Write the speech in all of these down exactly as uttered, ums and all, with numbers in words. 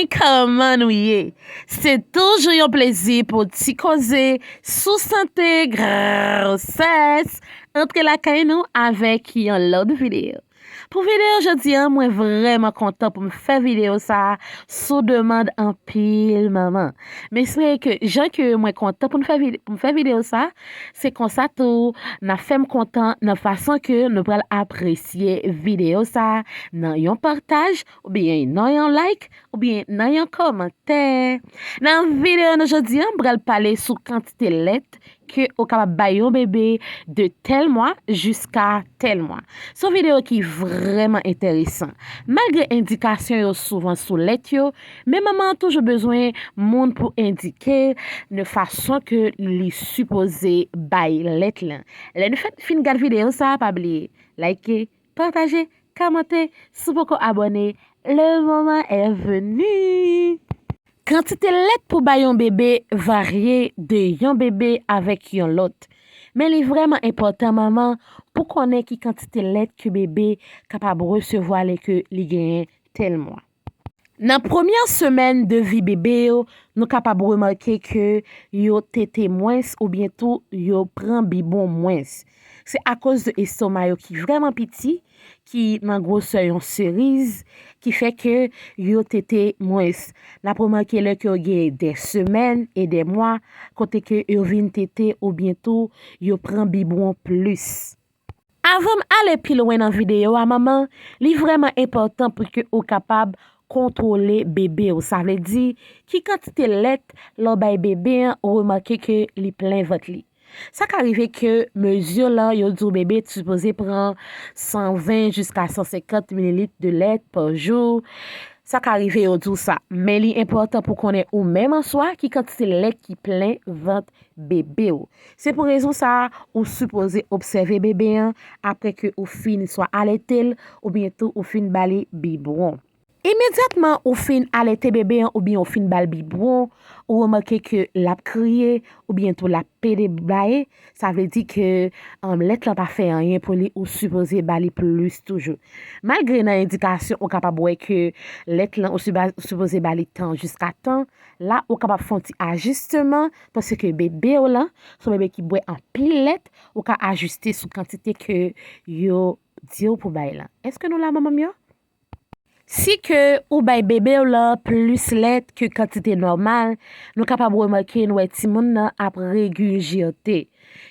Kòman nou ye? Se toujou yon plezi pou ti koze sou sante, gwosès, antre lakay nou avèk yon lòt videyo. Pou videyo jodi a, mwen vrèman kontan pou m fè videyo sa a sou demann anpil manman. M espere ke jan ke mwen kontan pou m fè vide- pou m fè videyo sa a, se konsa tou n ap fè m kontan nan fason ke nou pral apresye videyo sa a nan yon pataj oubyen nan yon like oubyen nan yon kòmantè. Nan videyo nou jodi a, m pral pale sou kantite lèt ke ou kapab bay yon bebe de tèl mwa jiska tèl mwa. Se yon videyo ki vrèman enteresan. Malgre endikasyon yo souvan sou lèt yo, men manman an toujou bezwen moun pou endike de fason ke li sipoze bay lèt lan. Lè nou fè- fin gad videyo sa a, pa bliye like, pataje, kòmante. Si w poko abòne, le moment est venu. Kantite lèt pou bay yon bebe varye de yon bebe avèk yon lòt. Men li vrèman enpòtan, manman, pou konnen ki kantite lèt ke bebe kapab resevwa lè ke li genyen tèl mwa. Nan premyè semèn de vi bebe yo, nou kapab remake ke yo tete mwens oubyen tou yo pran bibwon mwens. Se akoz de estoma yo ki vrèman piti, ki nan gwosè yon seriz, ki fè ke yo tete mwens. N ap remake lè ke yo gen de semèn e de mwa, kote ke yo vin tete oubyen tou yo pran bibwon plis. Avan m ale pi lwen nan videyo a, manman, li vrèman enpòtan pou ke ou kapab kontwole bebe w. Sa vle di, ki kantite lèt lè w bay bebe an, ou remake ke li plen vant li. Sa ka rive ke mezi lan, yo di w bebe sipoze pran san ven jiska san senkant mililit de lèt pa jou. Sa ka rive yo di w sa, men li enpòtan pou konnen ou menm an swa ki kantite lèt ki plen vant bebe w. Se pou rezon sa a, ou sipoze obsève bebe an apre ke ou fin swa alete l oubyen tou ou fin ba li bibwon. Imedyatman ou fin alete bebe an oubyen ou fin ba l bibwon, ou remake ke l ap kriye oubyen tou l ap pede baye, sa vle di ke, um, lèt lan pa fè anyen pou li, ou sipoze ba li plis toujou. Malgre nan endikasyon ou kapab wè ke lèt lan ou siba- ou sipoze ba li tan jiska tan, la ou kapab fè yon ti ajisteman, paske bebe w lan, se yon bebe ki bwè anpil lèt, ou ka ajiste sou kantite ke yo di w pou bay lan. Èske nou la, manman m yo? Si ke ou bay bebe w lan plis lèt ke kantite nòmal, nou kapab remake n wè timoun nan ap regijite.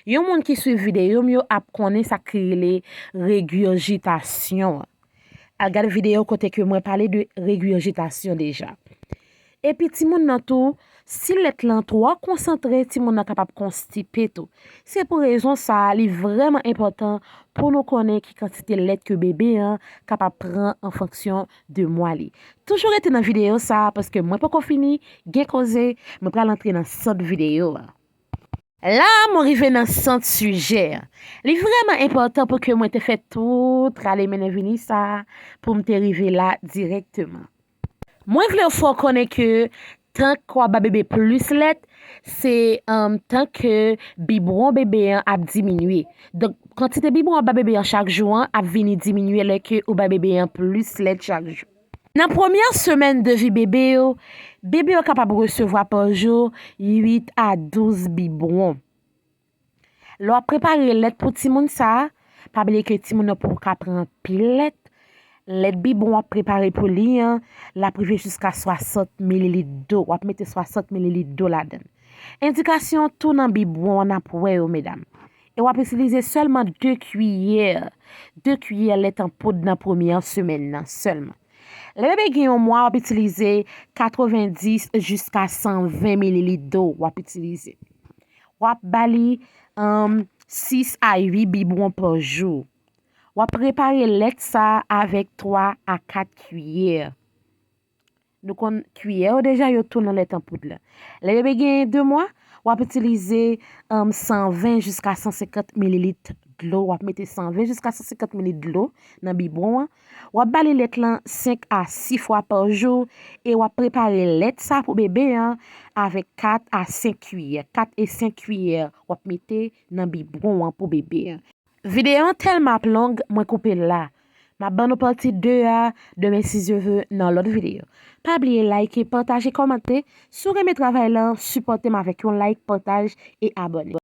Yon moun ki swiv videyo m yo ap konnen sa k rele regurgitation an. Al gade videyo kote ke mwen pale de regurgitation deja. Epi timoun nan tou, si lèt lan twò konsantre, timoun nan kapab konstipe tou. Se pou rezon sa a, li vrèman enpòtan pou nou konnen ki kantite lèt ke bebe an kapab pran an fonksyon de mwa li. Toujou rete nan videyo sa a, paske mwen poko fini, gen koze, mwen pral antre nan sant videyo a. La, mwen rive nan sant sijè a. Li vrèman enpòtan pou ke mwen te fè tout rale mennen vini sa a pou m te rive la dirèkteman. Mwen vle w fè w konnen ke tank w ap ba bebe plis lèt, se, um, tank ke bibwon bebe an ap diminye. Donk, kantite bibwon w ap ba bebe an chak jou an ap vini diminye lè ke ou ba bebe an plis lèt chak jou. Nan premyè semèn de vi bebe yo, bebe yo kapab resevwa pa jou uit a douz bibwon. Lè w ap prepare lèt pou timoun sa a, pa bliye ke timoun nan poko ka pran anpil lèt. Lèt bibwon w ap prepare pou li an, l ap rive jiska swasant mililit dlo. W ap mete swasant mililit dlo ladan l. Endikasyon tou nan bibwon an n ap wè yo, medam. E w ap itilize sèlman de kiyè, de kiyè lèt an poud nan premyè semèn nan sèlman. Lè bebe gen yon mwa, w ap itilize katrevendis jiska san ven mililit dlo w ap itilize. W ap ba li, um, sis a uit bibwon pa jou. W ap prepare lèt sa a avèk twa a kat kiyè. Nou konn kiyè yo deja, yo tou nan lèt an poud la. Lè bebe gen de mwa, w ap itilize, um, san ven jiska san senkant mililit dlo. W ap mete san ven jiska san senkant mililit dlo nan bibwon an. W ap ba li lèt lan senk a sis fwa pa jou e w ap prepare lèt sa pou bebe an avèk kat a senk kiyè. Kat e senk kiyè w ap mete nan bibwon an pou bebe an. Videyo an tèlman ap long, mwen koupe l la. M ap ban nou pati de a demen si Dye ve nan lòt videyo. Pa bliye like, pataje, kòmante. Si w renmen travay lan, sipòte m avèk yon like, pataj e abòne.